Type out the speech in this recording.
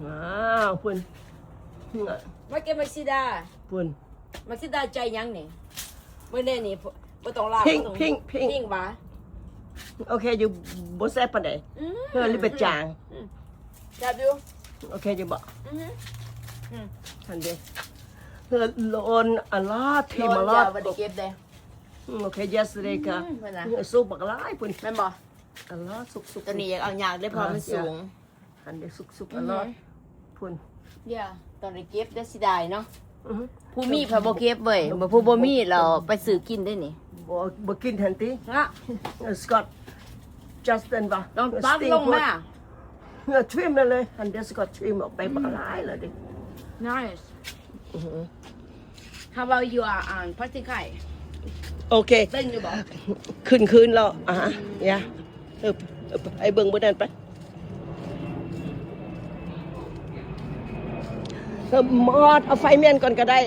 ອ້າວ ພຸ້ນ ມາເກັບໝາກສີດາ ພຸ້ນ ໝາກສີດາໃຈຫຍັງນີ້? ເບິ່ງແດ່ນີ້ ບໍ່ຕ້ອງລ້າງ ພິ້ງ ພິ້ງ ພິ້ງ ພິ້ງຫວາ? ໂອເຄຢູ່ ບໍ່ແຊບປານໃດ. ອືມ ເອີ ລິເບັດຈາງ. ອືມ ແຊບຢູ່. ໂອເຄຢູ່ບໍ່? ອືຮຶ ອືມ ຫັ້ນເດ້. ເອີ a lot ທີ່ມາລອດ ບໍ່ໄດ້ເກັບເດ້. ອືມ ໂອເຄ yesterday ກະ ອືມ ເພິ່ນນະ ເອີ ສຸກບັກຫຼາຍພຸ້ນ ແມ່ນບໍ່? A lot ສຸກໆ ຕົວນີ້ຢາກເອົາຍາກເດ້ ເພາະມັນສູງ. ຫັ້ນເດ້ ສຸກໆ ອືຮຶ ອະລອດ ພຸ້ນ. ເດ ຕ້ອງໄດ້ເກັບເດ້ ເສຍດາຍເນາະ. ອືຮຶ ຜູ້ມີເພິ່ນບໍ່ເກັບເວີຍ ບໍ່ ຜູ້ບໍ່ມີແລ້ວໄປຊື້ກິນໄດ້ນີ້. ບໍ່ ບໍ່ກິນຫັ້ນຕິ ນະ. ເອີ Scott Justin ບໍ່ ຕ້ອງຕັດລົງມາ ເອີ trim ນັ້ນເລີຍ. ຫັ້ນເດ້ Scott trim ອອກໄປ ອືມ ບັກຫຼາຍແລ້ວເດ້. Nice. ອືຮຶ How about your, um, ຜັດສີໄຄ? ໂອເຄ ເປັນຢູ່ບໍ່? ຂຶ້ນຄືນແລ້ວ. ອ່າ yeah. ເອີ ເອີ ໄປເບິ່ງມື້ນັ້ນໄປ. ເອີ ມອດ ເອົາໄຟແມ່ນກ່ອນກໍໄດ້.